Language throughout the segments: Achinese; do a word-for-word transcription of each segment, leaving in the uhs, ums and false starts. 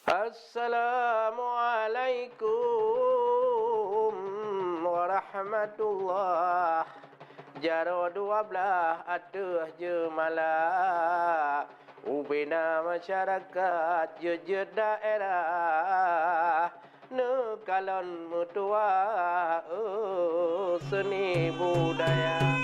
Assalamualaikum warahmatullah. Jaroe dua blaih ateueh jeumala, ubena masyarakat jeuet-jeuet daerah, neukalon meutuah, oh, seuni budaya.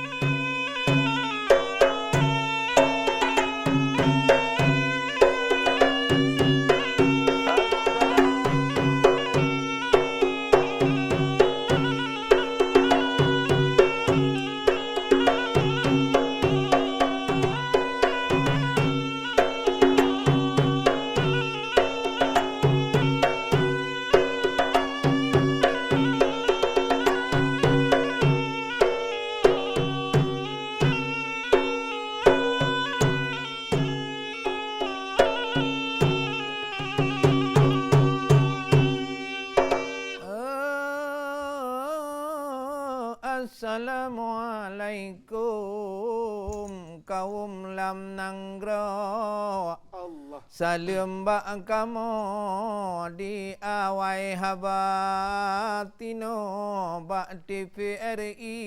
Assalamualaikum kaum lam nanggroe. Allah. Saleuem bak kamoe di awai haba tinoe bak T V R I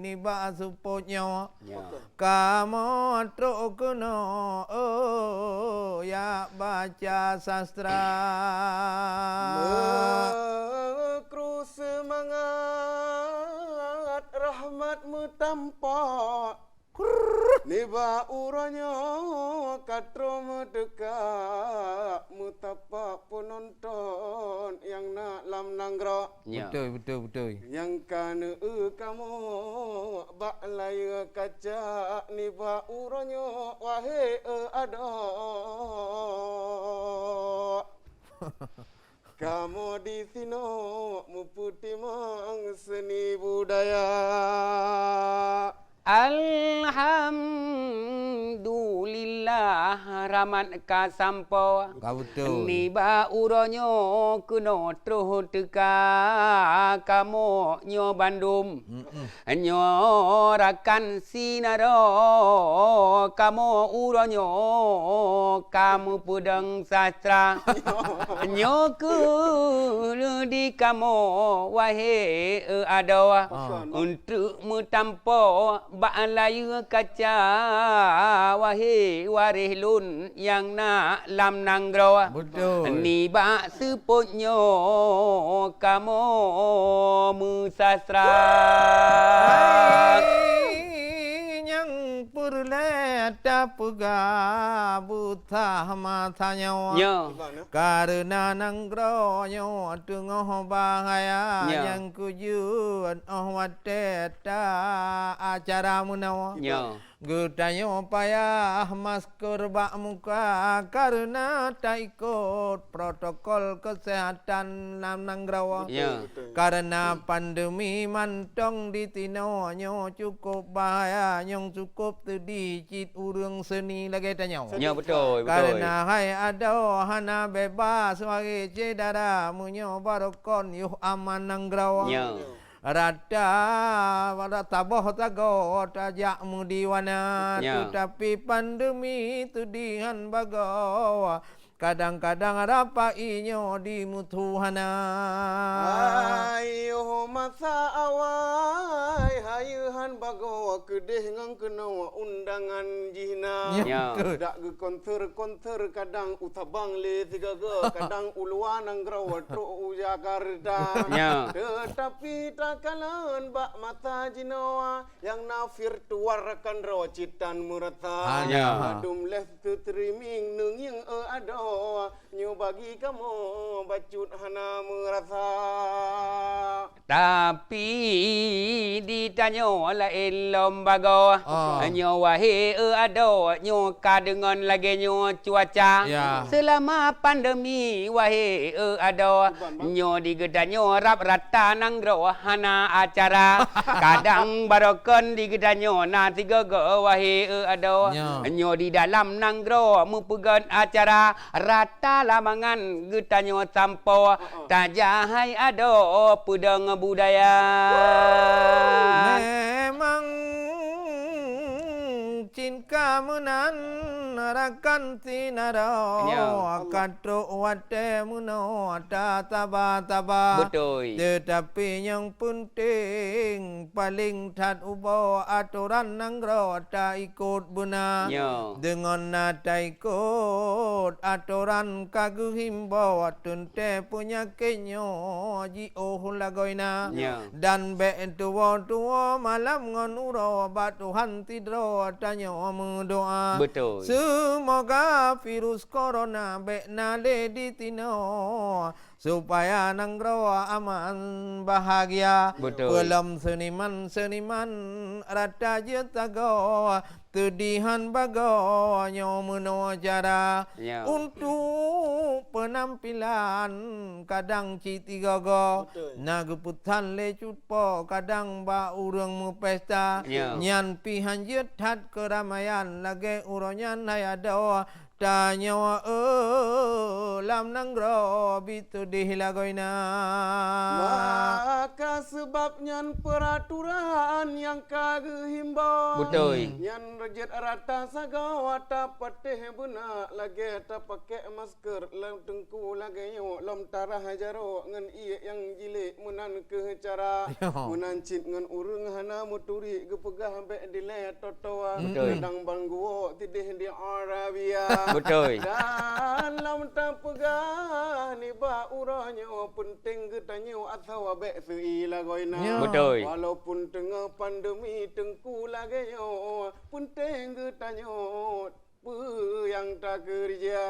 nibak seupôt nyoe. Ya. Kamoe trok keunoe, oh, yak baca sastra. Meukru seumangat rahmat meutampak. Nibak uroe nyoe ka troh meuteuka meutapak peunonton nyang na lam nanggroe. Ya. Beutôi, beutôi, beutôi. Nyang ka neueu kamoe bak layeue kaca nibak uroe nyoe, wahé eu adoe. Kamoe disinoe meupeutimang seuni budaya. Alhamdulillah, rahmat ka sampoe. Ka beutôi. Nibak uroe nyoe keunoe troh teuka kamoe nyoe bandum. Mm-mm. Nyoe rakan sinaro, kamoe uroe nyoe ka meupeudong sastra. Nyoe keuh di kamoe, wahé eu adoe, ah, untuk meutampo bak layeue kaca, wahé waréh lôn nyang na lam nanggroe. Beutôi. Nibak seupôt nyoe kamoe meusastra. Hai, nyang peureulée tapeugah beusah masa nyoe. Nyoe. Kareuna nanggroe nyoe teungoh bahaya, nyoe, nyang keujeuet óh watée ta acara meunoe. Nyoe. Geutanyoe payah masker bak muka kareuna taikot protokol keuseuhatan lam nanggroe. Ya. Betul, betul. Kareuna pandemi mantong di tinoe nyoe cukup bahaya, nyang cukup teudih cit ureuëng seuni lagée tanyoe. Ya, betul, betul. Kareuna hai adoe hana bebas wahé syedara, meunyoe barokon yoh aman nanggroe. Ya. Rata, rata boh sagoe tajak meudiwana, ya, teutapi pandemi teudihan bagoe, kadang-kadang rapai nyoe dimeutuhana. Ayoh masa awai, hayeuhan bagoe keudeh ngon keunoe undangan jihna. Ya, ya, betul. Dak geukonser-konser kadang u Sabang lé sigoe-goe, kadang u luwa nanggroe trok u Jakarta. Ya. Teutapi takalon bak masa jinoe nyang na virtual rakan droe cit tan meurasa. Hana. Mandum live streaming neungieng eu adoe, nyoe bagi kamoe bacut hana meurasa. Tapi di tanyoe laén lom bagoe. Oh. Nyoe wahé eu adoe, nyoe ka deungon lagée nyoe cuaca. Ya. Seulama pandemi wahé eu adoe, nyoe di geutanyoe rab rata nanggroe hana acara. Kadang barokon di geutanyoe na sigoe-goe wahé eu adoe. Ya. Nyoe di dalam nanggroe meupeugét acara. Rata lamangan geutanyoe sampoe, heeh, tajak hai adoe peudong budaya. Memang ci Ka meunan rakan sinaro, nyoe ka trok watée meunoe tasaba-saba. Beutôi. Teutapi nyang peunteng paleng that ubak atoran nanggroe taikot beuna. Nyoe. Deungon na taikot atoran ka geuhimbau, teuntée peunyakét nyoe jiôh lagoina. Nyoe. Dan bék tuwoe-tuwoe malam ngon uroe bak Tuhan sidroe tanyoe meudoá. Beutôi. Seumoga virus corona bék na lé disinoe, supaya nanggroe aman bahagia. Beutôi. Peulom seuniman-seuniman rata jeuet sagoe, teudihan bagoe nyoe meunoe cara. Ya. Untuk peunampilan kadang cit tigogo. Beutôi. Na geupeusan lé cut po kadang bak ureuëng meupesta. Ya. Nyan pih han jeuet that keuramaian lagée uroe nyan hai adoe tanyoe, eh, lam nanggroe bit teudeh lagoina. Maka seubab nyan peuraturan nyang ka geuhimbau. Beutôi. Nyan jeuet rata sagoe tapatéh beuna lagée tapakée masker lam teungku lagée nyoe lom tarah jaroe ngon ié nyang jilek meunan keuh cara. Yo. Meunan cit ngon ureuëng hana meuturi geupeugah bék dilée toto. Beutôi. Kadang ban geuwoe tideh di Arabia. Beutôi. Dan lom tapeugah nibak uroe nyoe peunteng geutanyoe atawa bék seu'i lagoina. Yo. Beutôi. Walaupun teungoh pandemi teungku lagée nyoe, peunteng geutanyoe peue nyang takeureuja.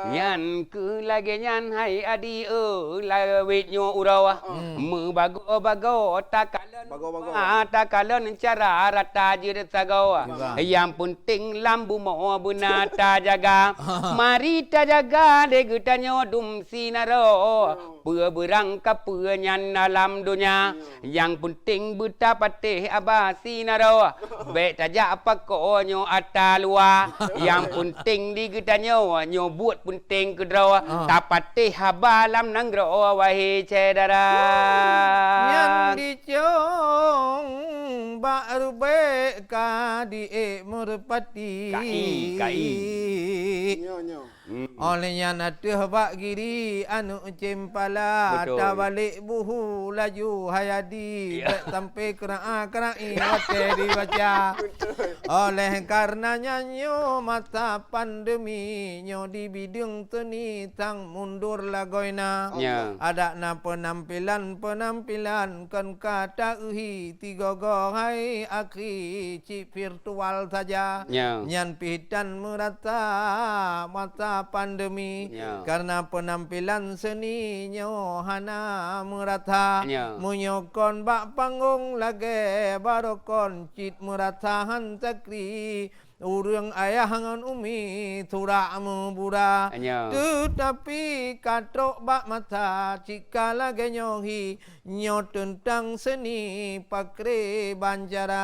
Nyan keuh lagée nyan hai Adi, eh, lawét nyoe uroe. Hmm. Meubagoe-bagoe takalon. Bagoe-bagoe. Ah, takalon cara rata jeuet sagoe. Iba. Nyang peunteng lam bumoe beuna tajaga. Mari tajaga lé geutanyoe dum sinaro. Peue beurang ka peue nyan alam donya. Nyang peunteng beutapatéh haba sinaro. Bék tajak pakoe nyoe ata luwa. Nyang peunteng di geutanyoe nyoe buet peunteng keudroe. Ah. Tapatéh haba lam nanggroe wahé syedara. Nyan dicong bak rubek ka diék meureupaté. Kai, kai. Nyoe, nyoe. Hmm. Óh lheueh nyan ateueh bak giri aneuk cempala, beutôi, tabalek buhu laju hai Adi, ya, bék sampai keura-keura watée dibaca. Beutôi. Oleh karena nyan nyoe masa pandemi nyoe di bideueng seuni sang mundur lagoina. Ya. Adak na peunampilan-peunampilan kon ka ta-uhi tigogo hai akhi cit virtual saja. Ya. Nyan pih tan meurasa masa pandemi. Ya. Karena peunampilan seuni nyoe hana meurasa. Ya. Meunyoe kon bak panggong lagée baroe kon cit meurasa han sakri. Ureuëng ayah ngon umi surak meubura. Ya. Teutapi ka trok bak masa cit ka lagée nyoe hi. Nyoe teuntang seuni pakri bancara.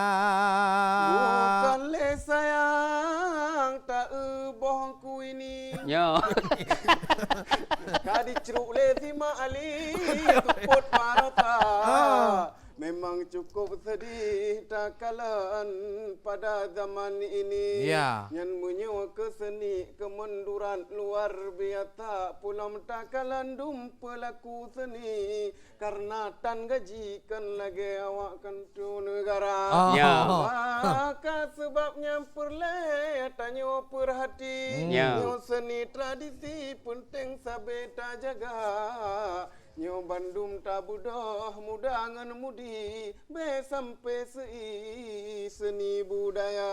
Bukan lé sayang ta-eu boh kuini. Nyoe. Ka dicruk lé simak Ali tupot marota. Ah. Memang cukup sedih takalon pada zaman ini. Ya. Nyan meunyoe keu seuni keumunduran luar biasa, peulom takalon dum peulaku seuni. Karena tan gaji kon lagée awak keutu neugara. Ah. Ya. Maka seubab nyan peureulée tanyoe peurhati. Hmm. Ya. Nyoe seuni tradisi peunteng sabe tajaga. Nyoe bandum tabeudôh muda ngon mudi, bék sampai seu'i seuni budaya.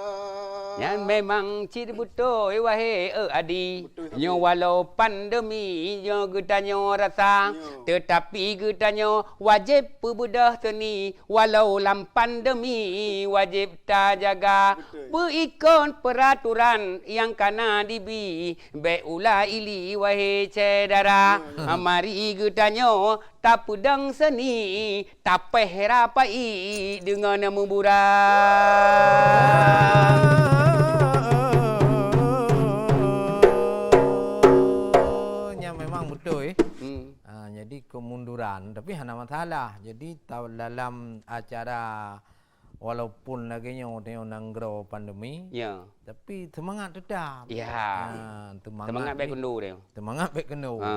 Nyan memang cit beutôi wahé, eh, Adi. Beutôi, Adi. Nyoe walau pandemi nyoe geutanyoe rasa, nyoe, teutapi geutanyoe wajéb peubeudôh seuni walau lam pandemi wajéb tajaga. Beutôi. Peuikot peuraturan nyang ka na dibi, bék ula ili wahé syedara. Nyoe, nyoe. Mari geutanyoe tapeudong seuni, tapéh rapai deungon meubura. Nyan memang beutôi. Hmm. Ah, jadi kemunduran, tapi hana masalah. Jadi ta-, dalam acara Walaupun lagèe nyoe, nyoe nanggroe pandemi, ya, tapi seumangat teutap. Ya. Ha, seumangat seumangat bèk ni. Keundo deh. Seumangat bèk keundo. Ha.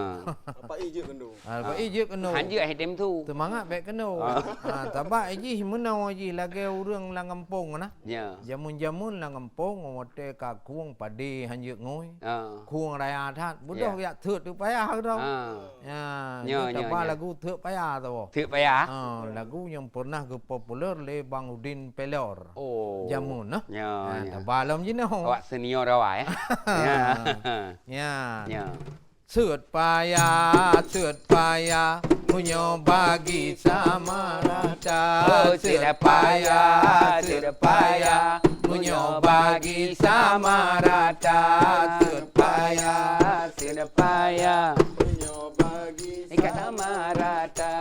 Bapak I jeuet keundo. Ha, Bapak I jeuet keundo. Han jeuet hai tem tu. Seumangat bèk keundo. Ha. Ha, sabab jih meunoe jih lagèe ureueng lam gampông nah. Ya. Jameun-jameun lam gampông, watèe ka khueng padé han jeuet ngui. Ha. Khueng raya that, beudôh ya. Jak seuet teuk payah keudroe. Ha. Ya, nyoe, nyoe, nyoe, taba nyoe. Lagu Teuk Paya tu. Teuk Paya? Ha, lagu nyang pernah geupopuler lé Bang Udin Pelor. Oh. Jameun, nah. Nyoe, ha, nyoe. Taba lom jinoe. Awak senior awak, ya? Ya. Ya. Ya. Seuet paya, seuet paya, meunyoe bagi sama rata. Oh, seuet paya, seuet paya, meunyoe bagi sama rata. Seuet paya, seuet paya, meunyoe bagi Ika sama rata.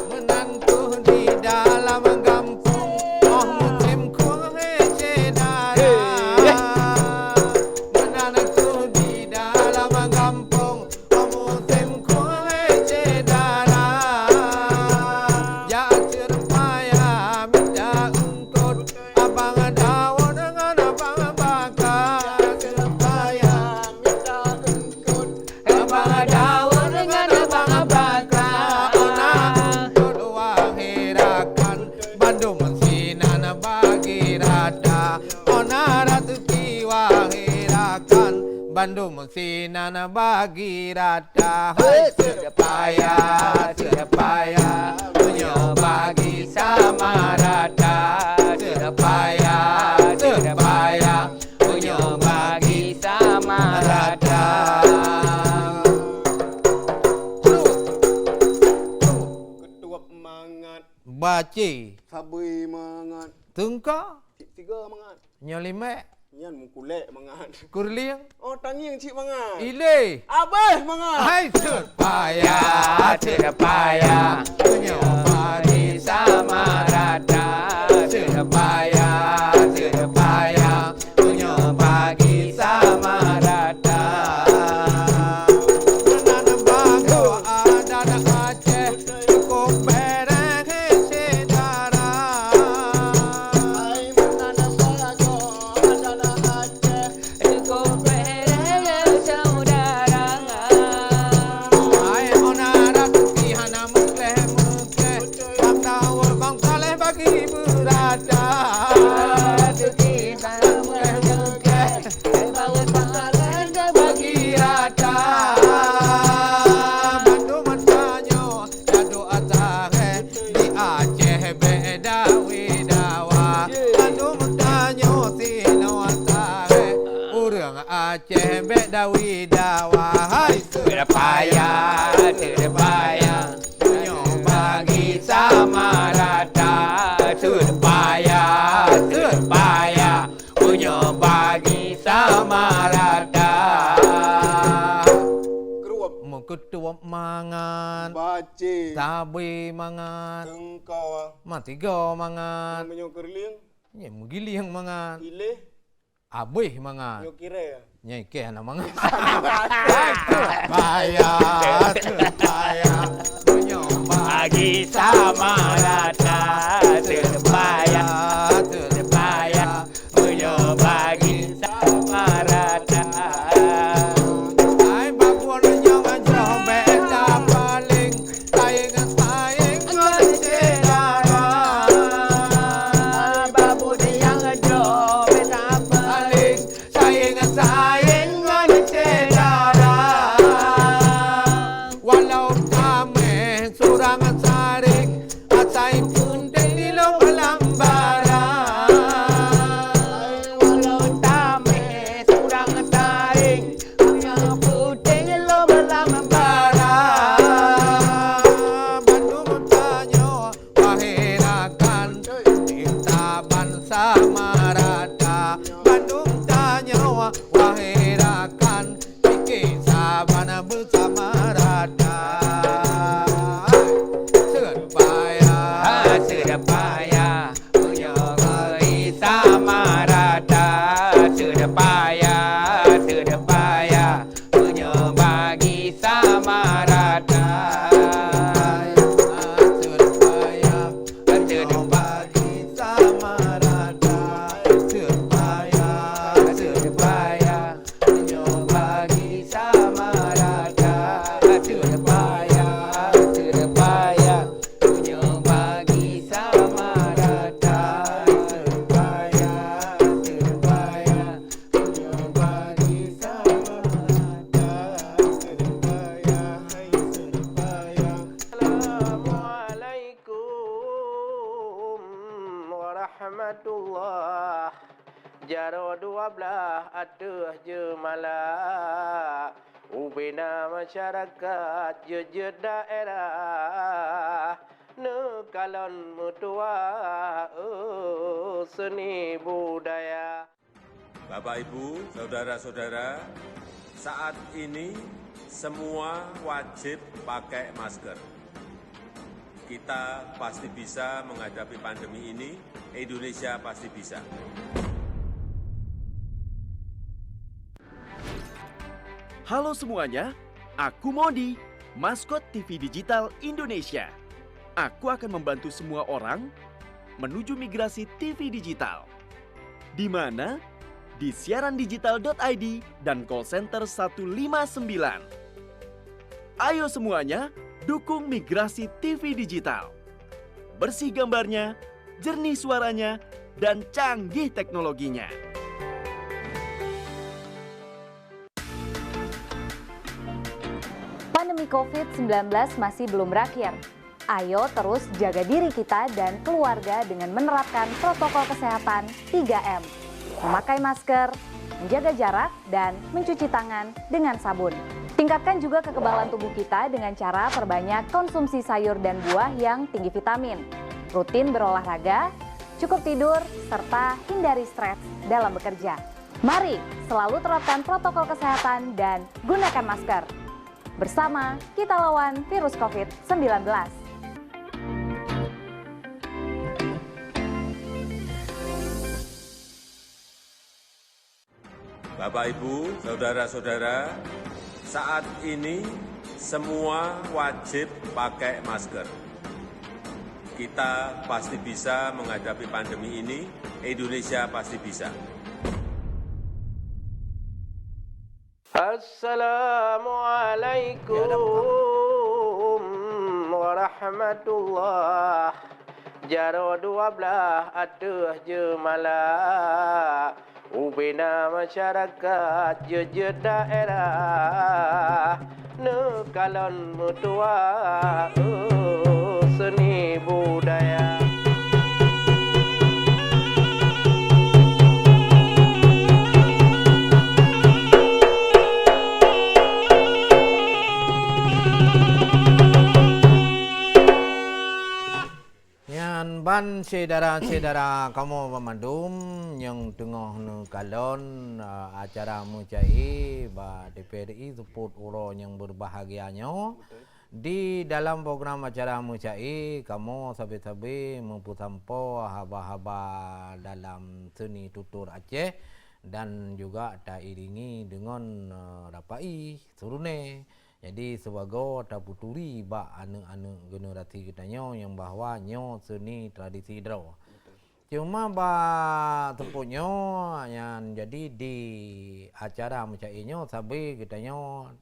Meunan kheueh di dalam gampông, oh musém khueng hé syedara. Meunan kheueh di dalam gampông, oh musém khueng hé syedara. Jak seuet paya mita eungkôt, Abang Daud ngon Abang Baka. Abang Daud ngon Abang Baka. Ona eungkôt wahé rakan, bandum sinan bagi rata. Ona raseuki wahé rakan, bandum sinan bagi rata. Hai seuet paya, seuet paya, meunyoe bagi sama rata. Seuet paya, seuet paya, meunyoe bagi sama rata. Keutuap mangat. Baci. Sabé mangat. Teungka. Cik tiga mangat. Nyoe limèk. Nyan meukulèk mangat. Kureulieng. Oh, tangieng cit mangat. Ilé. Abéh mangat. Hai seuet paya, seuet paya, meunyoe bagi sama rata. Seuet paya, seuet paya, meunyoe bagi sama rata. Meunan bagoe adat Aceh. Cukôp bèrèh syedara. Hai meunan bagoe adat Aceh. Cukôp bèrèh syedara. Hai ona raseuki hana meuklèh-meuklèh. Bang Daud, Bang Saleh bagi beurata. Raseuki hana meuklèh-meuklèh. Bagi rata. Bandum tanyoe jaduk asai di Aceh bèk dawi dawa. Bandum tanyoe sinoe asai ureueng Aceh bèk dawi dawa. Hai seuet paya, seuet paya, meunyoe bagi sama rata. Seuet paya, seuet paya, meunyoe bagi sama rata. Keutuap. Meukeutuap mangat. Baci. Sabé mangat. Teungka. Matiga mangat. Meunyoe keureulieng. Nyan meugilieng mangat. Ilé. Abéh mangat. Nyoe kirée. Nyan ikèh hana mangat. Paya, paya, meunyoe bagi sama rata. Paya, paya, meunyoe bagi sama rata. Ai babon nyang jroh bèk tapaleng, saing-saing ngon syedara. Ai babon nyang jroh bèk tapaleng, saing-saing ngon syedara. Walau tamèh surang saréng, asai peunteng di lom lam barang. Walau tamèh surang saréng, asai peunteng di lom lam barang. Bandum tanyoe wahé rakan, cinta bansa marata. Bandum tanyoe wahé rakan, pike saban beusama rata. Seuet paya, ha, seuet paya, meunyoe bagi sama rata. Seuet paya, seuet paya, meunyoe bagi sama rata. Seuet paya, seuet paya. Jaroe dua blaih ateueh jeumala, ubena masyarakat jeuet-jeuet daerah, neukalon meutuah, oh, seuni budaya. Bapak, Ibu, saudara-saudara, saat ini semua wajib pakai masker. Kita pasti bisa menghadapi pandemi ini, Indonesia pasti bisa. Halo semuanya, aku Modi, maskot T V digital Indonesia. Aku akan membantu semua orang menuju migrasi T V digital. Di mana? Di siaran digital dot I D dan call center satu lima sembilan. Ayo semuanya, dukung migrasi T V digital. Bersih gambarnya, jernih suaranya, dan canggih teknologinya. Pandemi covid sembilan belas masih belum berakhir. Ayo terus jaga diri kita dan keluarga dengan menerapkan protokol kesehatan tiga M. Memakai masker, menjaga jarak, dan mencuci tangan dengan sabun. Tingkatkan juga kekebalan tubuh kita dengan cara perbanyak konsumsi sayur dan buah yang tinggi vitamin. Rutin berolahraga, cukup tidur, serta hindari stres dalam bekerja. Mari selalu terapkan protokol kesehatan dan gunakan masker. Bersama, kita lawan virus covid sembilan belas. Bapak, Ibu, saudara-saudara, saat ini semua wajib pakai masker. Kita pasti bisa menghadapi pandemi ini, Indonesia pasti bisa. Assalamualaikum warahmatullah. Jaroe dua blaih ateueh jeumala, ubena masyarakat jeuet-jeuet daerah, neukalon meutuah, oh, seuni budaya. Nyan ban syedara-syedara kamoe banmandum nyang teungoh neukalon, eh, acara meucai bak T V R I seupôt uroe nyang beubahgia nyoe. Di dalam program acara meucai, kamoe sabe-sabe meupeusampoe haba-haba dalam seuni tutur Aceh dan juga tairingi deungon, eh, rapai, seureuné. Jadi, sibagoe tapeuturi bak aneuëk-aneuëk generasi geutanyoe nyang bahwa nyoe seuni tradisi droe. Cuma bak seupôt nyoe nyan, jadi di acara meucai nyoe sabe geutanyoe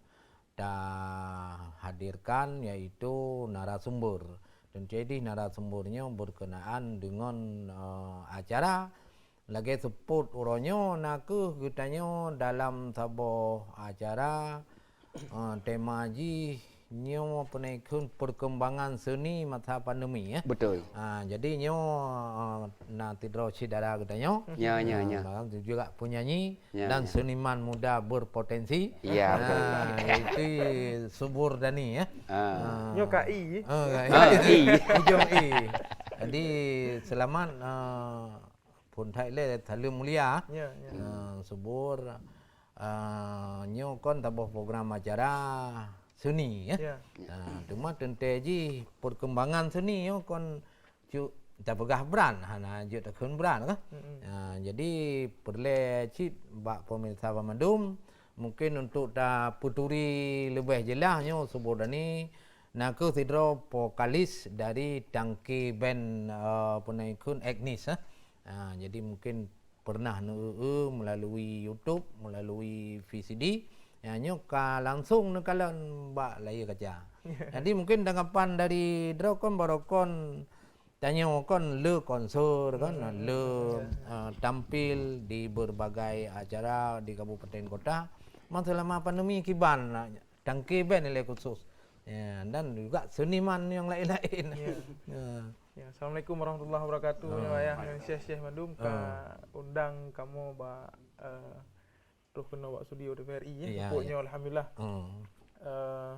tahadirkan, yaitu narasumber. Dan jadi narasumber nyoe berkenaan dengan, eh, acara. Lagée seupôt uroe nyoe na kheueh geutanyoe dalam saboh acara, eh, tema jih nyoe peunaikheun perkembangan seni masa pandemi, ya. Betul. Ah, jadi nyoe, eh, na sidroe syedara geutanyoe. Ya, ya, ya. Ah, juga penyanyi Ya, dan ya. seniman muda berpotensi. Ya, betul. Ah, yaitu Subur Dani, ya. Ah. Ah. Nyoe ka I. Ah, Ah, I. I. Ujung I. Jadi, selamat, ah, phôn that lé, saleuem mulia. Ya, ya. Ah, Subur, ah, nyoe kon saboh program acara seni, ya. Ya. Ah, cuma teuntée jih perkembangan seni nyoe kon cuk tapeugah brand, hana jeuet takheun brand kah? Mm-mm. Ha, jadi peureulée cit bak pemirsa banmandum, mungkin untuk tapeuturi leubeh jeulaih nyoe Subur Dani, na kheueh sidroe vokalis dari Tangke Band, eh, peunaikheun Agnes, eh. Ha, jadi mungkin pernah neu-eu melalui YouTube, melalui V C D. Ya, nyoe ka langsung neukalon bak layie kaca. Jadi mungkin tanggapan dari droe kon baroe kon tanyoe kon le konser kan, Ya, le, ya. eh, tampil di berbagai acara di kabupaten kota. Memang selama pandemi kiban Tangke Band nilai khusus. Ya, dan juga seniman yang lain-lain. Ya. Ya. Ya, assalamualaikum warahmatullahi wabarakatuh. Oh. Ya, ya, ngon syekh-syekh mandum ka undang kamoe bak, eh, troh keunoe bak studio T V R I, ya. Ya, pokoknya ya. Alhamdulillah. Hmm. Eh,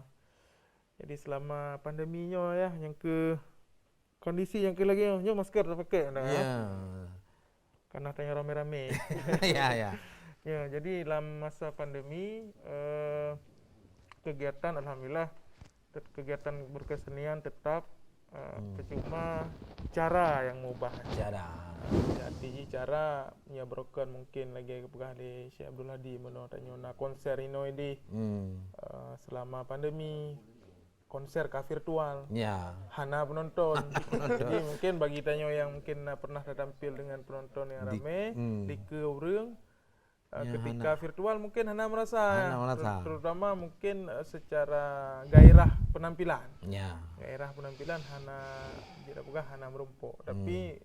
jadi selama pandemi nyoe ya, nyang keu kondisi nyang keu lagée nyoe, nyoe masker tapakai nah. Ya. Karena tanya ramé-ramé. Ya, ya. Ya, jadi dalam masa pandemi, eh, kegiatan alhamdulillah tet-, kegiatan berkesenian tetap, eh, hmm, cuma cara yang mengubah. Cara. Jadi cara menyebabkan mungkin lagi peugah di Syekh Abdul Hadi meunoe tanyoe na konser inoe di, hmm, eh, selama pandemi konser ka virtual. Ya. Hana penonton. Hana penonton. Jadi mungkin bagi tanyoe yang mungkin na pernah tatampil dengan penonton yang ramai, hmm, di keu ureueng, eh, ya, ketika hana virtual mungkin hana merasa. Hana merasa. Ter-, terutama mungkin, eh, secara gairah penampilan. Ya. Gairah penampilan hana, jeuet peugah hana meurumpok. Hmm. Tapi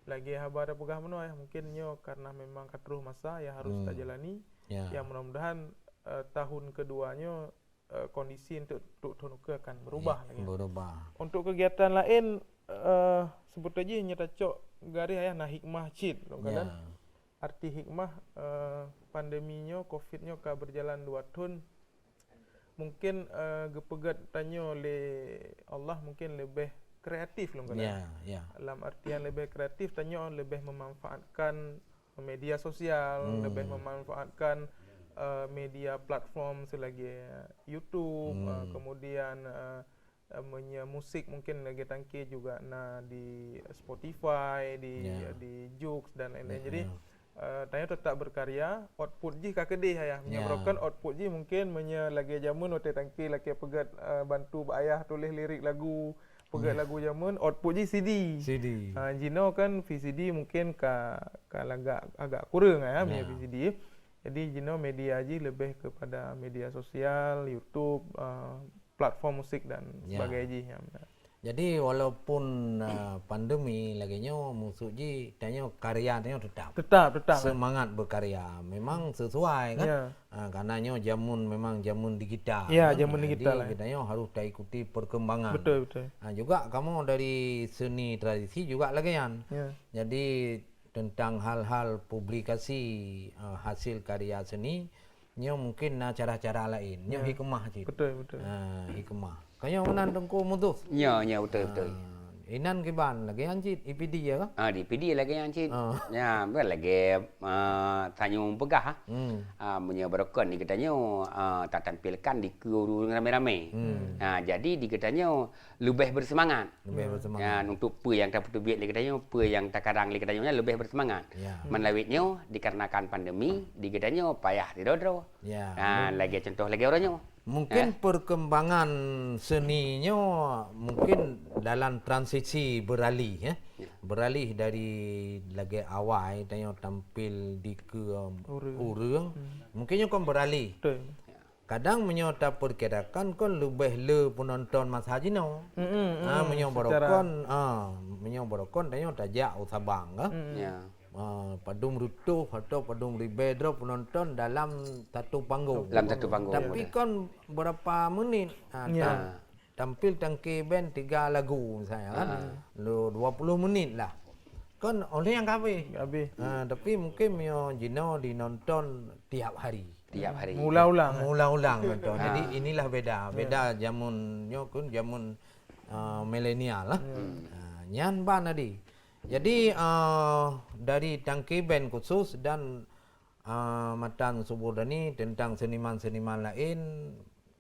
lagi haba tapeugah meunoe, ya, mungkin nyoe karena memang ka troh masa yang harus, hmm, tajalani. Ya. Ya, mudah-mudahan, eh, tahun kedua nyoe eh, kondisi untuk, untuk tahun ukeue akan berubah lagi. Berubah. Untuk kegiatan lain, eh, seperti jih nyata cok garis ayah na hikmah cit, lôn kalon. Ya. Arti hikmah, eh, pandemi nyoe, covid nyoe ka berjalan dua tahun. Mungkin, eh, geupeugét tanyoe lé Allah mungkin lebih kreatif lôn kalon. Ya, ya. Dalam artian lebih kreatif, tanyoe lebih memanfaatkan media sosial, hmm, lebih memanfaatkan, eh, media platform seulagée YouTube, hmm, eh, kemudian, eh, eh, meunyoe musik mungkin lagée tangke juga na di Spotify, di, ya, di Joox dan lain-lain. Ya, jadi, ya, eh, tanyoe tetap berkarya, output jih ka keudeh ayah. Meunyoe, ya, barokon output jih mungkin meunyoe lagée jameun watée tangke lakée peugét, eh, bantu bak ayah tuléh lirik lagu, peugét, ya, lagu jameun, output jih C D. C D. Ha, jinoe kan V C D mungkin ka, ka lagak agak kureueng, ya, punya, ya, V C D. Jadi jinoe media jih lebih kepada media sosial, YouTube, eh, platform musik dan, ya, sebagainya jih, ya. Jadi walaupun, eh, pandemi lagée nyoe, maksud jih tanyoe karya tanyoe tetap. Tetap, tetap, ya. Semangat berkarya. Memang sesuai kan? Ya. Ha, karena nyoe jameun memang jameun digital, ya, kan? Jameun digital, ya. Jadi geutanyoe harus taikuti perkembangan. Betul, betul. Ha, juga kamoe dari seni tradisi juga lagée nyan. Ya. Jadi tentang hal-hal publikasi, eh, hasil karya seni, nyoe mungkin na cara-cara lain. Nyoe, ya, hikmah cit. Betul, betul. Ha, hikmah. Ka nyoe meunan Teungku Mutus. Ya, ya, betul, betul. Ha, inan kiban lagée nyan cit, I P D ya kah? Ah, di I P D lagée nyan cit. Ah. Ya, bukan lagée, ah, tanyoe peugah, ah. Hmm. Ah, meunyoe barokon di geutanyoe, ah, tatampilkan di keu ureueng ramé-ramé. Hmm. Ah, jadi di geutanyoe leubeh bersemangat. Leubeh bersemangat. Ya, untuk peue nyang tapeuteubiet lé geutanyoe, peue nyang takarang lé geutanyoe nyan leubeh bersemangat. Ya. Meunawét nyoe dikarenakan pandemi, di geutanyoe payah sidroe-droe. Ya. Ha, lagée contoh lagée uroe nyoe. Mungkin, eh, perkembangan seni nyoe mungkin dalam transisi beralih, ya. Ya. Beralih dari lagée awai tanyoe tampil di keu ureueng. Ureueng. Hmm. Mungkin nyoe kon beralih. Betul. Ya. Kadang meunyoe tapeukirakan kon leubeh le peunonton masa jinoe. Mm, mm, mm. Ha, meunyoe, secara barokon, ha, meunyoe barokon tanyoe tajak u Sabang kah? Mm, mm. Ya. Ha, padum reutôh atau padum ribée droe peunonton dalam satu panggung. Dalam satu panggung. Tapi, ya, kon berapa menit? Ha, ya, tam-, tampil tangke band tiga lagu misalnya kan. Ah. Lu dua puluh menit lah. Kan oleh nyang ka habéh. Habéh. Ha, tapi mungkin meunyoe jinoe dinonton tiap hari. Tiap hari. Mengulang-ulang. Mengulang-ulang nonton. Ha. Jadi inilah beda. Ya. Beda jameun nyoe kan jameun, uh, milenial lah. Ya. Hmm. Ha, nyan ban tadi. Jadi, uh, dari tangke band khusus dan, uh, matan Subur Dani tentang seniman-seniman lain,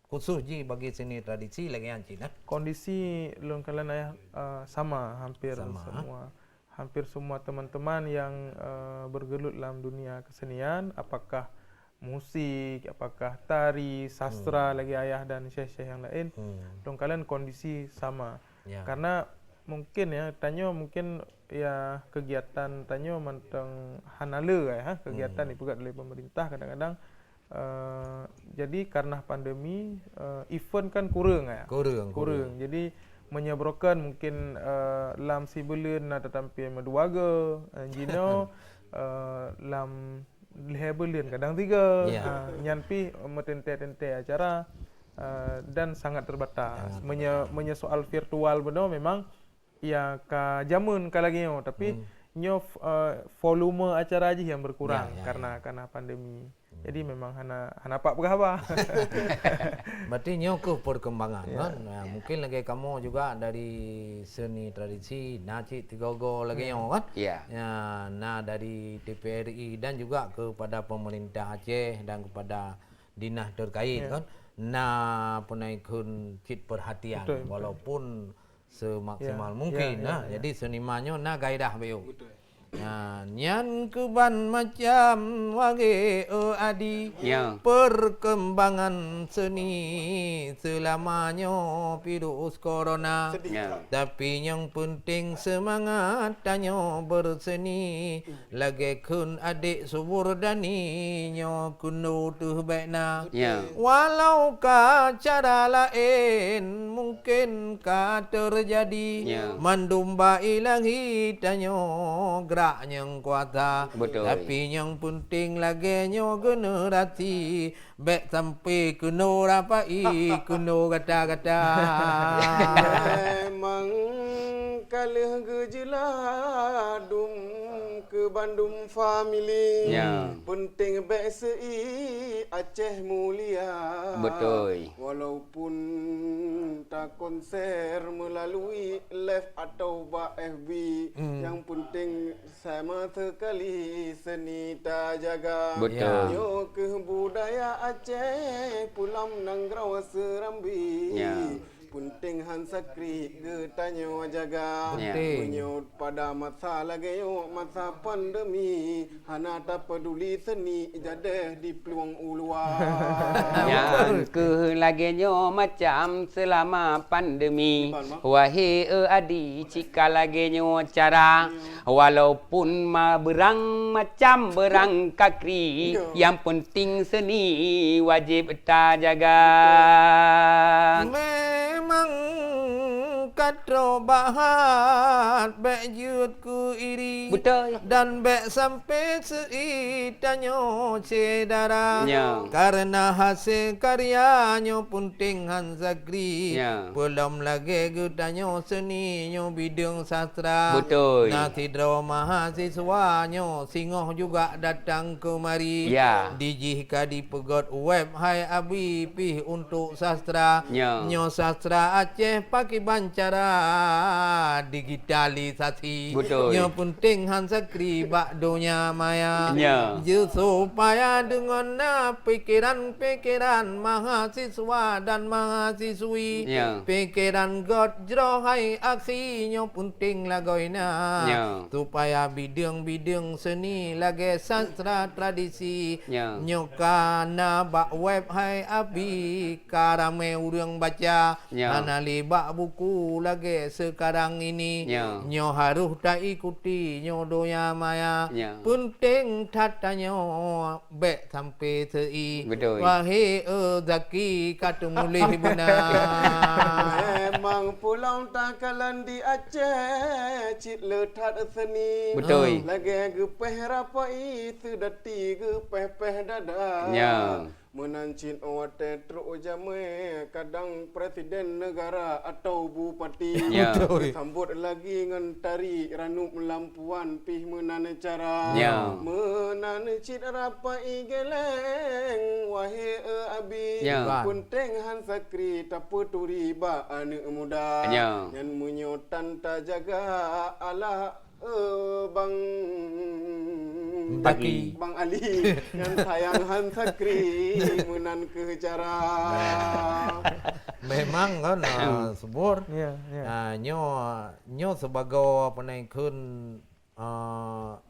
khusus jih bagi seni tradisi lagée nyan cit, eh? Kondisi lôn kalon ayah, eh, sama hampir, sama, semua. Hampir semua teman-teman yang, eh, bergelut dalam dunia kesenian, apakah musik, apakah tari, sastra, hmm, lagi ayah dan syekh-syekh yang lain, hmm, lôn kalon kondisi sama. Ya. Karena mungkin ya, tanyoe mungkin ya kegiatan tanyoe mantong hana le, ya, kegiatan, hmm, dipeugét oleh pemerintah kadang-kadang, eh, jadi karena pandemi, eh, event kan kureueng, ya. Kureueng, kureueng. Kureueng. Jadi meunyoe barokon mungkin, eh, lam sibuleuen na tatampil meudua go, eh, jinoe, eh, lam lhée buleuen kadang tiga. Ya. Ah, nyan pih meuteuntée-teuntée acara, eh, dan sangat terbatas. Sangat terbatas. Meunyoe, meunyoe soal virtual bunoe memang ya ka jameun ka lagée nyoe, tapi hmm, nyoe eh, volume acara jih yang berkurang ya, ya, karena ya, karena pandemi. Hmm. Jadi memang hana hana pak peugah haba. Berarti nyoe keuh perkembangan ya, kan? Nah, ya, mungkin lagée kamoe juga dari seni tradisi na cit tiga-tiga lagi hmm, nyoe kan? Ya. Ya, na dari T P R I dan juga kepada pemerintah Aceh dan kepada dinas terkait ya, kan? Na peunaikheun cit perhatian betul, betul, walaupun semaksimal ya, mungkin ya, nah. Ya, ya. Jadi seniman nyoe na gairah bayu. Betul. Nah, nyan keuban macam wage e adi ya, perkembangan seni selama nyoe virus corona. Sedih. Ya. Tapi nyang penting semangat tanyoe berseni. Lagée kheun adek subur dani nyoe keunoe teuh bék na. Ya. Walau ka cara laén mungken ka teujadi. Ya. Mandum bak Ilahi tanyoe grak nyang kuasa. Betul. Tapi nyang penting lagée nyoe generasi bék sampai keunoe rapai keunoe gata-gata. Memang ka lheueh geujeulaih dum keu bandum famili. Ya. Penting bék seuiek Aceh mulia. Betul. Walaupun takonser melalui live atau bak F B, hmm, yang penting sama sekali seni tajaga. Betul. Ya. Nyoe keuh budaya Aceh, pulam nanggroe Serambi. Ya. Penting han sakri geutanyoe jaga. Ya. Penting. Meunyoe pada masa lagée nyoe, masa pandemi, hana tapeduli seni jadeh di plueng u luwa. Nyan keuh lagée nyoe macam selama pandemi. Iban, Mak. Wahé e adi, cika lagée nyoe cara. Ya. Walaupun ma-, beurang macam beurang kakri, ya, yang penting seni wajib tajaga. Memang ka trok bak hat bék jeuet keu iri. Betul. Dan bék sampai seuiek tanyoe syedara. Ya. Karena hasil karya nyoe penting han sakri. Ya. Peulom lagée geutanyoe seni nyoe bideueng sastra. Betul. Na sidroe mahasiswa nyoe singoh juga datang keumari. Ya. Dijih ka dipeugét web hai abi pih untuk sastra. Ya. Nyoe sastra Aceh pakiban cara digitalisasi. Betul. Nyoe penting han sakri bak donya maya. Ya. Jeuet supaya deungon na pikeran-pikeran mahasiswa dan mahasiswi. Ya. Pikeran gét jroh hai aksi nyoe penting lagoina. Ya. Supaya bideueng-bideueng seni lagée sastra tradisi. Ya. Nyoe ka na bak web hai abi ka ramé ureuëng baca. Ya. Hana lé bak buku lagée sekarang ini. Ya. Nyoe harôh taikuti nyoe donya maya. Ya. Penting that tanyoe bék sampai seuiek. Betul. Wahé e Zaki ka teumuléh beuna. Memang pulang takalon di Aceh cit le that seni. Betul. Lagée geupéh rapai seudati geupéh-péh dada. Ya. Meunan cit watée trok jamé kadang presiden negara atau bupati. Ya. Betul. Sambot lagi ngon tari ranup lampuan pih meunan cara. Ya. Meunan cit rapai geleng, wahé e abi. Ya. Penting han sakri tapeuturi bak aneuëk muda. Ya. Nyan meunyoe tan tajaga alah Eh, Bang Baki. Bang Ali, nyang sayang han sakri meunan keuh cara. Nah. Memang kan, ah, subur. Ya, ya. Ah, nyoe, nyoe sibagoe apa nan kheun, ah,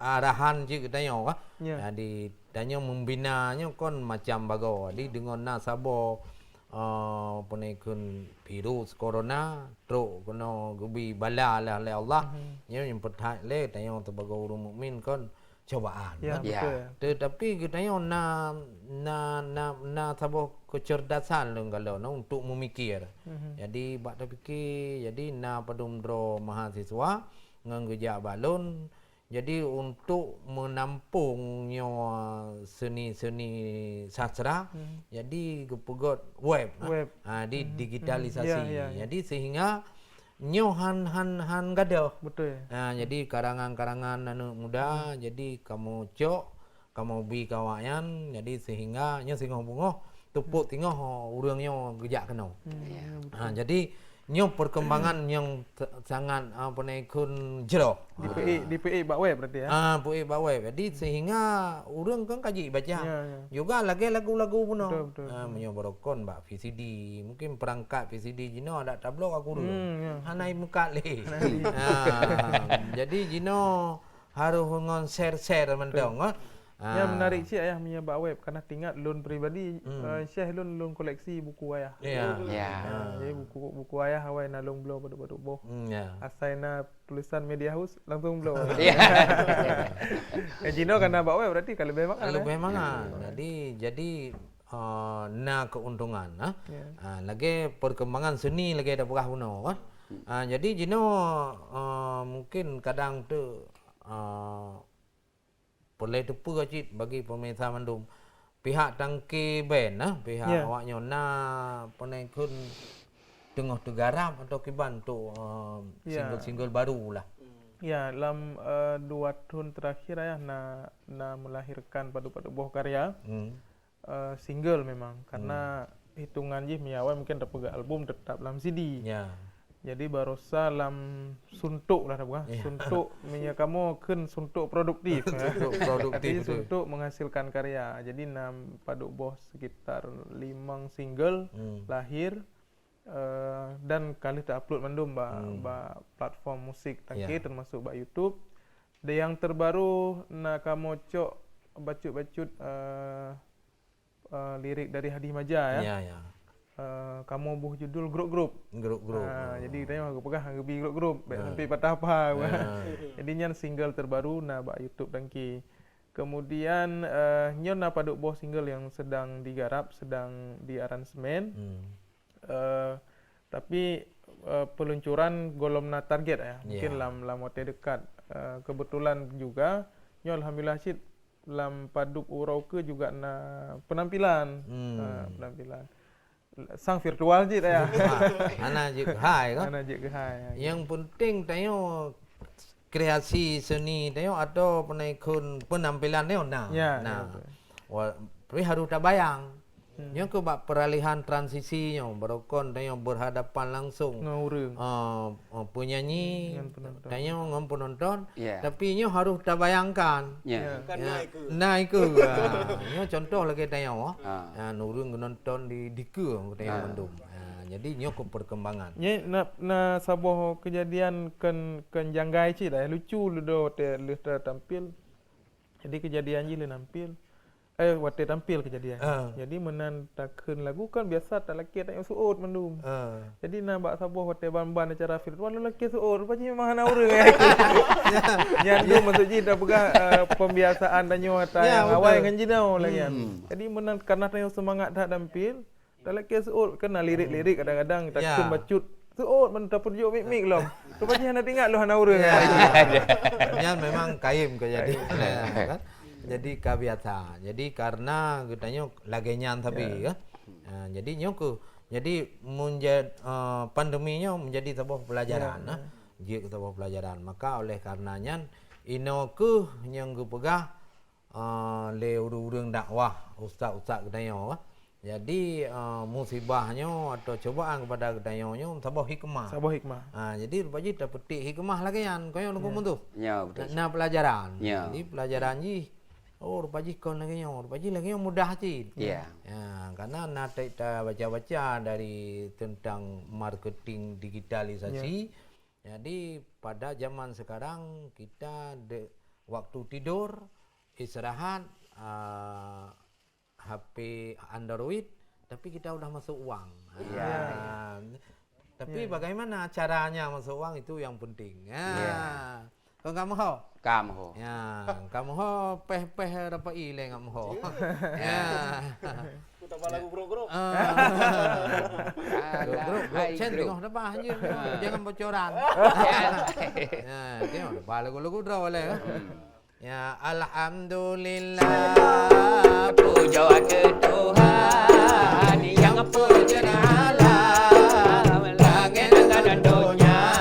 arahan cit geutanyoe kah? Ya. Jadi tanyoe membina nyoe kon macam bagoe. Jadi deungon na saboh, eh, apa nan kheun virus corona trok keunoe geubi bala lé, lé Allah. Mhm. Nyoe nyang peuthai lé tanyoe sibagoe ureuëng mukmin kon cobaan, ya, kan? Ya. Betul. Tetapi geutanyoe na, na, na, na saboh kecerdasan lôn galak na untuk memikir. Mhm. Jadi bak tapikir, jadi na padum droe mahasiswa ngon geujak balon, jadi, untuk menampung nyoe seni-seni sastra, hmm, jadi geupeugét web, ah. Web. Ha, di, hmm, digitalisasi. Hmm, ya, ya, ya. Jadi, sehingga nyoe han, han, han gadôh. Betul. Ha, jadi karangan-karangan aneuk muda, jadi kamoe cok, kamoe bi keu awaknyan, jadi sehingga nyoe singoh beungoh, teupok singoh ureueng nyoe geujak keunoe. Hmm, ya, betul. Ha, jadi nyoe perkembangan nyang sa-, sangat, apa ni, kheun jroh. Di P E, di P E bak web berarti, ya? Ah, P E bak web. Jadi sehingga ureueng kan kaji baca. Ya, ya. Juga lagèe lagu-lagu bunoe. Betul, betul, betul. Ah, meunyoe barokon bak V C D, mungkin perangkat V C D jinoe adak tabloe ka kureueng. Hmm, ya. Hana imeukat lé. Hana imeukat. Ah, jadi jinoe harôh ngon share-share mantong, betul, ah. Ya, ah, menarik cit, Ayah, meunyoe bak web, karena teuingat lôn pribadi, hmm, eh, syeh lôn, lôn koleksi buku Ayah. Ya. Ya. Ah, jadi buku, buku Ayah awai na lôn bloe padub-padub boh. Hmm, ya. Asai na tulisan media house, langsung bloe. Ya. Eh, jinoe karena bak web berarti ka leubeh mangat, eh? Leubeh mangat. Ya. Jadi, jadi, eh, na keuntungan, ah. Ya. Ah, lagèe perkembangan seni lagèe dah peugah bunoe, kan? Hmm. Ah, jadi jinoe, eh, mungkin kadang tu, eh, peureulèe teupeue cit bagi pemirsa mandum. Pihak tangke band, nah, pihak, ya, awak nyoe na peureulèe kheun teungoh teugarap atau kiban untuk, eh, ya, single-single baru lah. Ya, lam, eh, dua tahun terakhir, Ayah, na, na melahirkan padub-padub boh karya. Hmm. Eh, single memang, karena, hmm, hitungan jih meunyo awai mungkin tapeugah album tetap lam C D. Ya. Jadi barosa lam suntok lah tapeugah. Ya. Suntok meunyo kamoe kheun suntok produktif, ya. Suntok produktif, tapi betul, suntok menghasilkan karya. Jadi na padub boh sekitar limong single, hmm, lahir, eh, dan ka lheueh ta-upload mandum bak, hmm, bak platform musik tangke, ya, termasuk bak YouTube. Dan yang terbaru na kamoe cok bacut-bacut, eh, eh, lirik dari Hadi Maja, ya. Ya, ya. Eh, kamoe boh judul Grup-Grup. Grup-Grup. Ah, hmm, jadi tanyoe geupeugah geubi Grup-Grup, bèk, ya, sampai patah apa. Ya. Jadi nyan single terbaru na bak YouTube tangke. Kemudian, eh, nyoe na padub boh single yang sedang digarap, sedang di aransemen. Hmm. Eh, tapi, eh, peluncuran gohlom na target, ya. Mungkin, ya, lam, lam watèe dekat. Eh, kebetulan juga, nyoe alhamdulillah cit lam padub uroe keu juga na penampilan. Hmm. Ha, penampilan. Sang virtual cit, ya. Ha, hana jeuet keuhai, kan? Hana jeuet keuhai, ya. Yang penting tanyoe kreasi seni tanyoe atau peunaikon penampilan tanyoe na. Ya, na. Ya, betul. Wa-, tapi harus tabayang. Hmm. Nyoe keuh bak peralihan transisi nyoe, barokon tanyoe berhadapan langsung. Ngon ureueng. Ah, ah, penyanyi, ngon penonton, tanyoe ngon penonton, ya, tapi nyoe harus tabayangkan. Ya. Ya. Bukan, ya, na ikeue. Na ikeue. Ah, nyoe contoh lagèe tanyoe, ah. Ah. Ah, ureueng geunonton di, dikeue tanyoe, ah, mandum. Ah, jadi nyoe keuh perkembangan. Nyoe na, na saboh kejadian kon, kon janggai cit lah, lucu lé do te-, lheueh tampil. Jadi kejadian jih lé nampil. Eh, watèe tampil kejadian. Ah. Jadi meunan takheun lagu kan biasa talakèe tanyoe seuôt mandum. Ah. Jadi na bak saboh watèe ban-ban acara virtual lôn lakèe seuôt, rupa jih memang hana ureueng, eh. Ya. Nyan tu maksud jih tapeugah, eh, pembiasaan tanyoe ata, ya, nyang awai, betul, ngon jinoe lagèe nyan. Hmm. Jadi meunan karena tanyoe seumangat that tampil, talakèe seuôt, kan na lirik-lirik kadang-kadang, ya, takheun bacut. Seuôt ban tapeujok mik-mik lom. Rupa jih hana teuingat lôn hana ureueng. Ya. Nyan memang kayém ka jadi. Kayém. Ya, kan? Jadi ka biasa. Jadi karena geutanyoe lagèe nyan sabe, ya, kan? Ha, jadi nyoe keuh. Jadi mun ja-, eh, pandemi nyoe menjadi saboh pelajaran, ya, nah. Ya. Jeuet keu saboh pelajaran. Maka oleh karena nyan, inoe keuh nyang geupeugah ah, lé ureueng-ureueng dakwah, ustaz-ustaz geutanyoe, ah. Jadi, ah, musibah nyoe atau cobaan kepada geutanyoe nyoe saboh hikmah. Saboh hikmah. Ah, jadi rupa jih tapetik hikmah lagèe nyan, kon nyoe Teungku Mantong? Ya, betul. Na, na pelajaran. Ya. Jadi pelajaran jih, oh, rupa jih kon lagèe nyoe, rupa jih lagèe nyoe mudah cit. Ya. Ya, karena na ta-, tabaca-baca dari tentang marketing digitalisasi. Ya. Jadi, pada zaman sekarang, kita de-, waktu tidur, istirahat, ah, H P Android, tapi kita udah masuk uang. Iya. Ah, tapi, iya, bagaimana caranya masuk uang, itu yang penting. Ah. Iya. Kon ka meuho? Ka meuho. Ya, ka meuho, péh-péh rapai lé ngat meuho. Iya. Ya. Ku tambah lagu Grup-Grup. Ah. Alah, Grup-Grup, hai Grup. Grup-Grup, Cen, tengok depan je. Ah. Jangan bocoran. Ya, tengok depan lagu-lagu droe lé. Hmm. Ya, alhamdulillah, pujoe keu Tuhan nyang peucebta alam, langét ngon donya.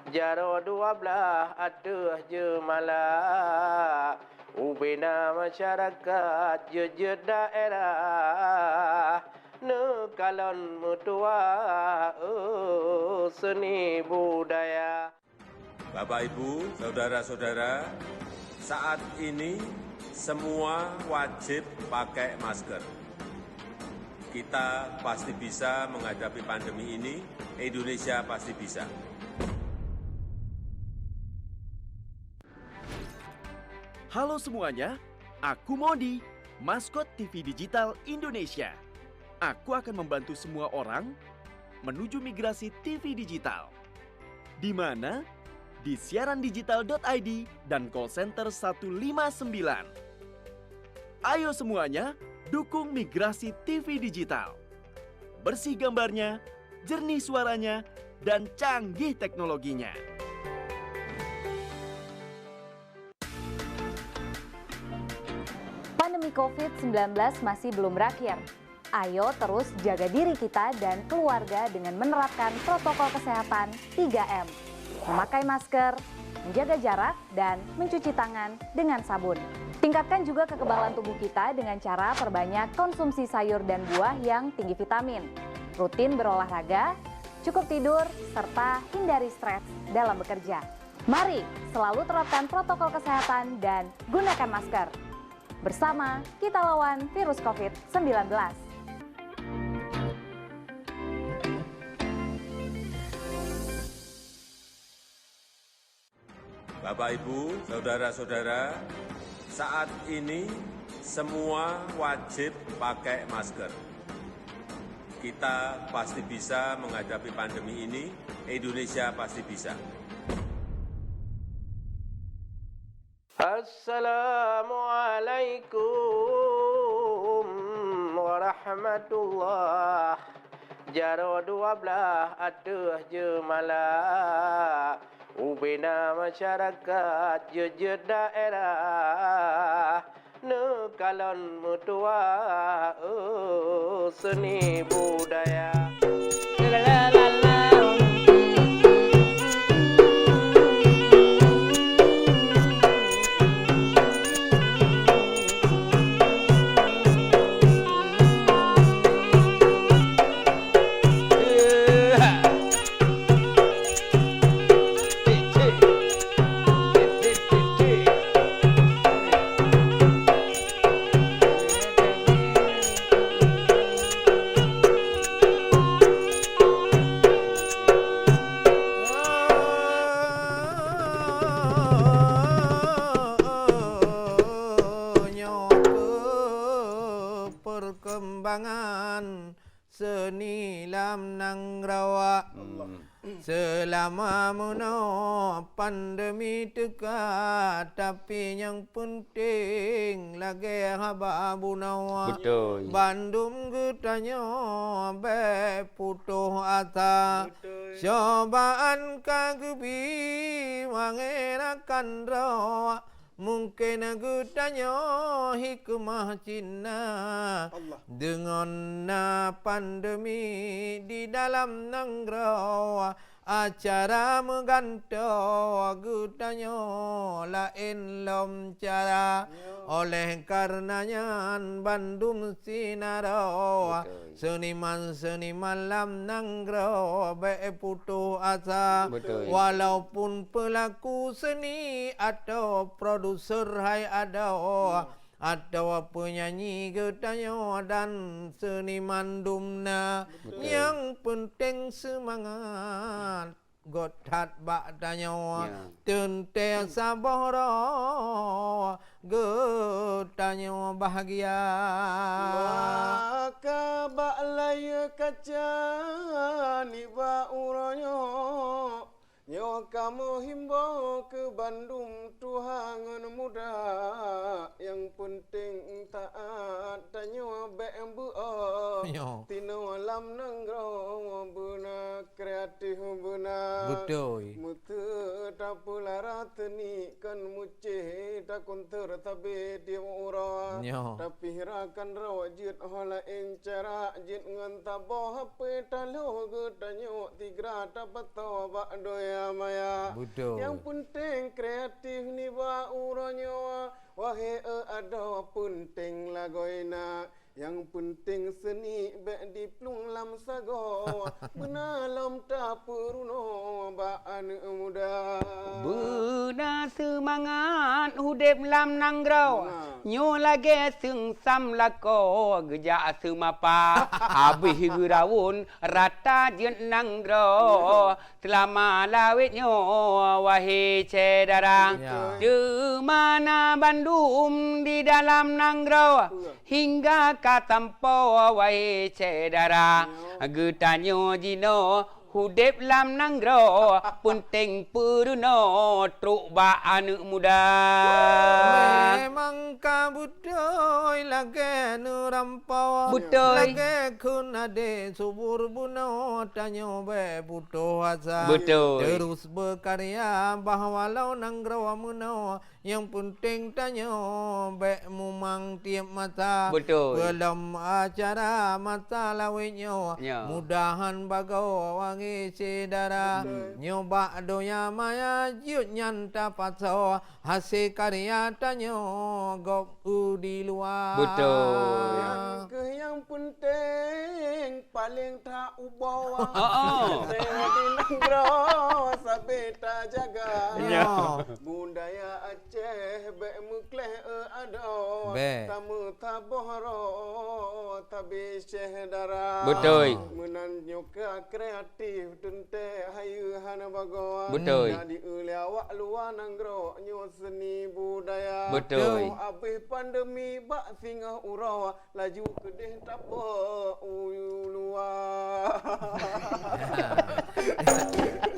Jaroe dua blaih ateueh jeumala, ubena masyarakat jeuet-jeuet daerah, neukalon meutuah, oh, seuni budaya. Bapak, Ibu, saudara-saudara, saat ini semua wajib pakai masker. Kita pasti bisa menghadapi pandemi ini, Indonesia pasti bisa. Halo semuanya, aku Modi, maskot T V digital Indonesia. Aku akan membantu semua orang menuju migrasi T V digital. Di mana? Di siaran digital dot I D dan call center satu lima sembilan. Ayo semuanya, dukung migrasi T V digital. Bersih gambarnya, jernih suaranya, dan canggih teknologinya. Pandemi covid sembilan belas masih belum berakhir. Ayo terus jaga diri kita dan keluarga dengan menerapkan protokol kesehatan tiga M. Memakai masker, menjaga jarak, dan mencuci tangan dengan sabun. Tingkatkan juga kekebalan tubuh kita dengan cara perbanyak konsumsi sayur dan buah yang tinggi vitamin. Rutin berolahraga, cukup tidur, serta hindari stres dalam bekerja. Mari selalu terapkan protokol kesehatan dan gunakan masker. Bersama kita lawan virus covid sembilan belas. Bapak, Ibu, saudara-saudara, saat ini semua wajib pakai masker. Kita pasti bisa menghadapi pandemi ini, Indonesia pasti bisa. Assalamualaikum warahmatullah. Jaroe dua blaih ateueh jeumala, ubena masyarakat jeuet-jeuet daerah, neukalon meutuah, oh, seuni budaya. Nyoe keuh perkembangan seuni lam nanggroe. Hmm. Seulama meunoe pandemi teuka, tapi nyang peunteng lagèe haba bunoe. Beutôi. Bandum geutanyoe bèk putôh asa. Beutôi. Cobaan ka geubi mangèe rakan droe. Mungken geutanyoe hikmah cit na, Allah, deungon na pandemi di dalam nanggroe, acara meugantoe geutanyoe laén lom cara. Ya. Oleh kareuna nyan bandum sinaroe, beutôi, seuniman-seuniman lam nanggroe bèk putôh asa. Beutôi. Walaupun peulaku seuni atau produser hai adoe, hmm, atawa peunyanyi geutanyoe dan seuniman dum na, beutôi, nyang peunteng seumangat göt that bak tanyoe. Ya. Teuntèe saboh droe geutanyoe bahgia. Maka bak layeue kaca nibak uroe nyoe, nyoe kamoe himbô keu bandum tuha ngon muda, nyang peunteng taat tanyoe bèk beu'oh. Nyoe. Tinoe lam nanggroe beuna kreatif beuna. Beutôi. Meuteuk tapeulara teuni kon mucéh takunter sabe tiep uroe. Nyoe. Tapi rakan droe jeuet ho laén cara jeuet ngon saboh H P taloh geutanyoe tigra tapasoe bak donya maya. Beutôi. Nyang peunteng kreatif nibak uroe nyoe. Wahé e adoe peunteng lagoina. Nyang peunteng seuni bék diplueng lam sagoe, beuna lom tapeurunoe bak aneuëk muda. Beuna seumangat udeb lam nanggroe, nyoe lagée seungsam lakoe geujak seumapa, habéh geuraun rata jeuet nanggroe. Seulama lawét nyoe, wahé syedara, teuma na bandum di dalam nanggroe, hingga ka sampoe, wahé syedara. Geutanyoe jinoe udeb lam nanggroe, peunteng peurunoe trok bak aneuëk muda. Memang ka beutôi lagée nurang Beutôi. Lagée kheun adé subur bunoe tanyoe bék putôh asa. Beutôi. Terus beukarya bah walau nanggroe meunoe, nyang peunteng tanyoe bék mumang tieb masa. Beutôi. Peulom acara masa lawét nyoe, ya, mudahan bagoe wangi syedara. Beutôi. Nyoe bak donya maya jeuet nyan tapasoe. Hasé karya tanyoe gob u di luwa. Beutôi. Nyang keuh nyang peunteng paleng that uboe. Oh, oh. Di nanggroe sabe tajaga. Ya. Budaya Aceh bék meukleh e adoe. Bék. Tameusaboh roe tabi syedara. Beutôi. Meunan nyoe ka kreatif teuntée hayeue hana bagoe. Beutôi. Na di ulée awak luwa nanggroe nyoe seuni budaya. Beutôi. Abéh pandemi bak singoh uroe laju keudeh tapeue u luwa.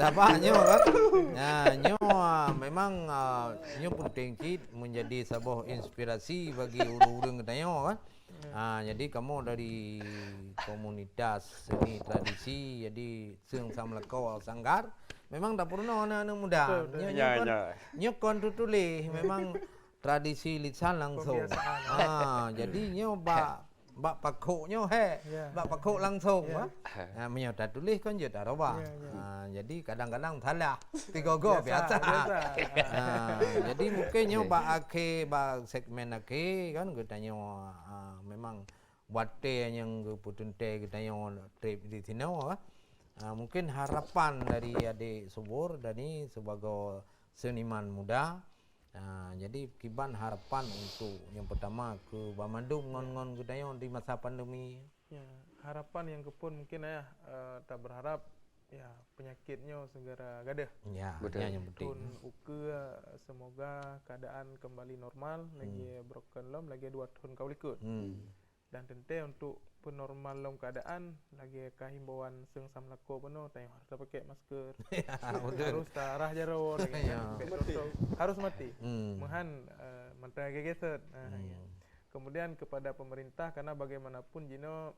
Tabak nyoe kan? Nah, nyoe, ah, memang, ah, nyoe penting cit menjadi saboh inspirasi bagi ureuëng-ureuëng geutanyoe kan. Ah, jadi kamoe dari komunitas seni tradisi, jadi Seungsam Lakoe Sanggar, memang dapur nyoe aneuk-aneuk muda. Betul, betul. Nyoe, ya, nyoe kon, ya, nyoe kon tutuléh, memang tradisi lisan langsung. Pembiasaan. Ah, jadi nyoe bak, bak pakhok nyoe he. Ya. Bak pakhok langsung, ya, ah. Ah, meunyoe tatuléh kon jeuet tarobah. Ya, ya. Ah, jadi kadang-kadang salah. Tiga go biasa, biasa. Biasa. Ah, jadi mungkin nyoe bak akhé, bak segmen akhé kan geutanyoe, ah, memang watée nyang geupeuteuntée geutanyoe treb di sinoe, ah. Ah, mungkin harapan dari adek subur Dani sebagai seniman muda, ah, jadi kiban harapan untuk yang pertama ke banmandum ngon-ngon geutanyoe di masa pandemi? Ya, harapan nyang keupon mungkin ayah, eh, tak berharap ya penyakit nyoe segera gadeuh. Ya, betul. Nyan nyang penting. Pun ukeue, semoga keadaan kembali normal, hmm, lagi broken lom, lagi dua tahun ka likot. Hmm. Dan teuntée untuk peunormal lom keadaan, lagée ka himbauan Seungsam Lakoe bunoe, tanyoe harus tapakai masker. Ya, betul. Harus tarah jaroe, lagée, ya, nyan, pakai protokol. Harus mati. Hmm. Meuhan, eh, mantong lagée geset. Ah, hmm, ya. Kemudian kepada pemerintah, karena bagaimanapun jinoe,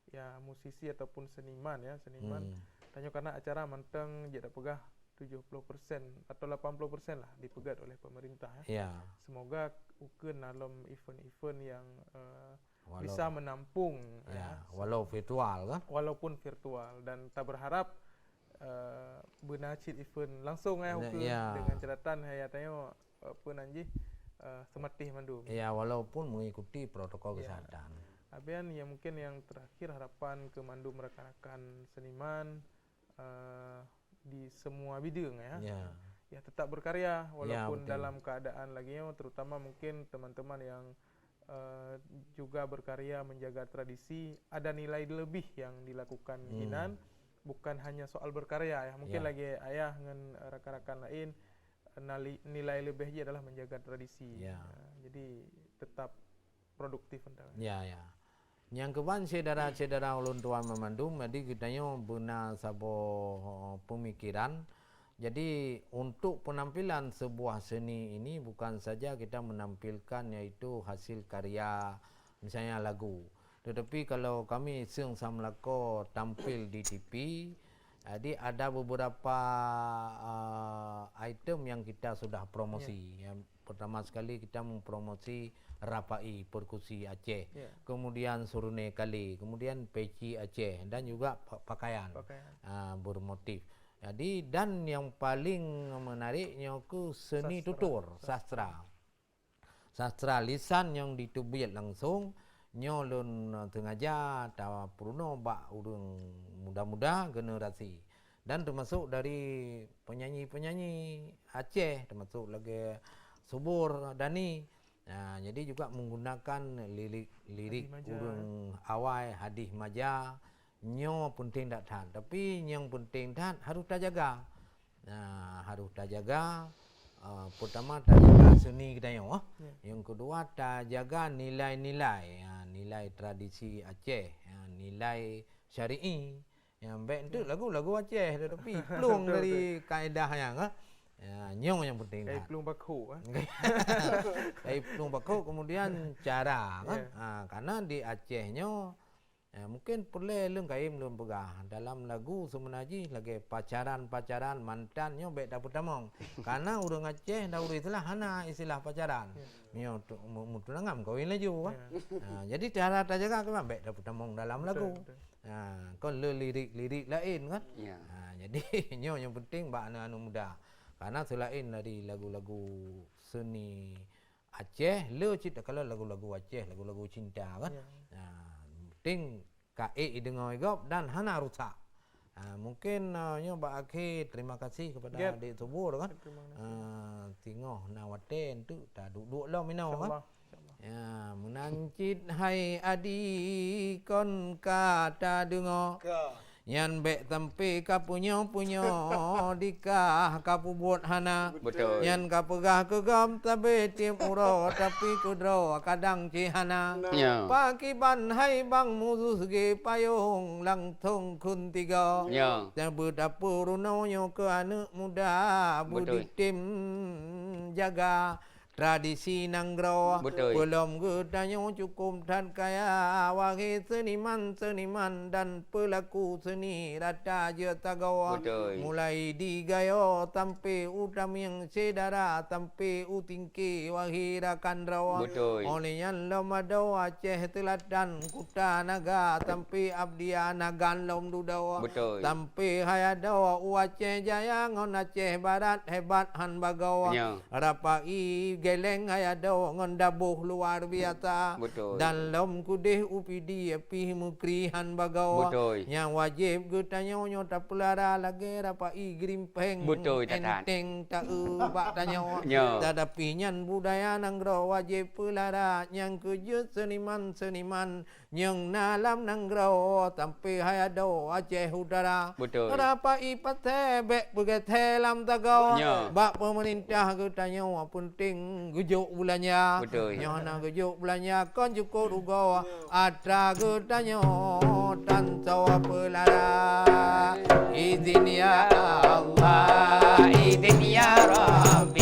ya, musisi ataupun seniman, ya, seniman, hmm, tanyoe karena acara mantong jeuet tapeugah tujuh puluh persen atau lapan puluh persen lah dipeugét oleh pemerintah, ya. Ya. Semoga ukeue na lom event-event yang, eh, bisa menampung, ya, ya, walau virtual kan? Walaupun virtual, dan tak berharap, eh, beuna cit event langsung, ya, ukeue, ya, dengan catatan, ya, tanyoe, eh, apa nan jih, eh, seumatéh mandum. Ya, walaupun mengikuti protokol, ya, kesehatan. Abian ya mungkin yang terakhir harapan ke mandum rakan-rakan seniman, eh, di semua bidang, ya. Ya. Ya, tetap berkarya walaupun, ya, betul, dalam keadaan lagi nyoe, terutama mungkin teman-teman yang, eh, juga berkarya menjaga tradisi, ada nilai lebih yang dilakukan, hmm, hinan, bukan hanya soal berkarya, ya. Mungkin, ya, lagi ayah ngon, eh, rakan-rakan lain, eh, nali-, nilai lebih jih adalah menjaga tradisi. Ya. Ya, jadi tetap produktif anda. Ya, ya. Nyang keuban syedara-syedara ulôn tuan meumandum, jadi geutanyoe beuna saboh pemikiran. Jadi, untuk penampilan sebuah seni ini bukan saja kita menampilkan yaitu hasil karya, misalnya lagu. Tetapi kalau kami Seungsam Lakoe tampil di T V, Jadi ada beberapa, eh, item yang kita sudah promosi. Ya. Yang pertama sekali kita mempromosi rapai, perkusi Aceh. Ya. Kemudian surune kali, kemudian peci Aceh dan juga pa-, pakaian, Pakaian. ah, bermotif. Jadi dan yang paling menarik nyoe ke seni Sastra. tutur, sastra. Sastra lisan nyang jiteubiet langsung, nyoe lôn, eh, sengaja tapeurunoe bak ureuëng muda-muda generasi dan termasuk dari penyanyi-penyanyi Aceh, termasuk lagée Subur Dani. Nah, jadi juga menggunakan lirik-lirik Hadih Maja. ureuëng awai, Hadih Maja, nyoe penting that-that. Tapi nyang penting that harus tajaga. Nah, harus tajaga, eh, pertama tajaga seni geutanyoe, ah. Ya. Yang kedua tajaga nilai-nilai, ha, nilai tradisi Aceh, ha, nilai syar'i. Ya, bèk enteuk Ya. lagu-lagu Aceh tetapi plueng Betul, dari betul. kaedah nyang, ah. Ya, nyoe yang penting Kayak dah. plueng bakho, ah. Kayak plueng bakho, kemudian cara, kan? Ya. Ha, karena di Aceh nyoe, eh, mungkin peureulée lôn kayém lôn peugah, dalam lagu seumeuna jih lagée pacaran-pacaran, mantan nyoe bèk tapeutamong. Karena ureuëng Aceh dan ureuëng Islam hana istilah pacaran. Ya. Nyoe tu, mu-, mutunangam kawin laju, kan? Ya. Ha, jadi cara tajaga kan bèk tapeutamong dalam Betul, lagu. betul. Ha, kon le lirik-lirik laén, kan? Ya. Ha, jadi nyoe yang penting bak aneuk-aneuk muda. Karena selain dari lagu-lagu seni Aceh, le cit takalon lagu-lagu Aceh, lagu-lagu cinta, kan? Ya. Ha, penting ka ék ideungoe gob dan hana rusak. Ha, mungkin, eh, nyoe bak akhé, terima kasih kepada Yep. Adik Subur, kan? Terima kasih. Eh, singoh na watée enteuk taduek-duek lom inoe, kan? InsyaAllah, insyaAllah. Ya, meunan cit hai Adi kon ka tadeungoe. Ka. Nyan bèk sampoe ka punyoe-punyoe dikah ka peubuet hana. Betul. Nyan ka peugah keu gob sabe tieb uroe, tapi keudroe kadang cit hana. Nah. Ya. Pakriban hai bang musus gé payong langsong khun tiga. Ya. Dan beutapeurunoe nyoe keu aneuk muda Betul. beuditem jaga. Tradisi nanggroe Beutôi. Peulom geutanyoe cukôp that kaya, wahé seuniman-seuniman dan peulaku seuni rata jeuet sagoe. Beutôi. Mulai di gayo sampoe u tamieng syedara, sampoe u tingké wahé rakan droe. Beutôi. Óh lheueh nyan lom adoe Aceh Seulatan, Kuta Naga sampoe Abdia Nagan lom dudoe. Beutôi. Sampoe hai adoe u Aceh Jaya ngon Aceh Barat hebat han bagoe. Nyo. Rapai geleng hai adoe ngon daboh luar biasa. Beutôi. Dan lom keudeh u Pidie pih meukri han bagoe. Beutôi. Nyang wajéb geutanyoe nyoe tapeulara lagée rapai geurimpheng. Beutôi, Tan. Enteng taeu bak tanyoe. Nyo. Tatapi nyan budaya nanggroe wajéb peulara nyang keu jeuet seuniman-seuniman nyang na lam nanggroe sampoe hai adoe Aceh Utara. Beutôi. Rapai paséh bék peugeusé lam sagoe. Nyo. Bak peumeurintah geutanyoe peunteng geujok beulanja. Beutôi. Nyoe hana geujok beulanja kon cukôp rugoe. Atra geutanyoe tan soe peulara. Izin ya Allah, izin ya Rabbi.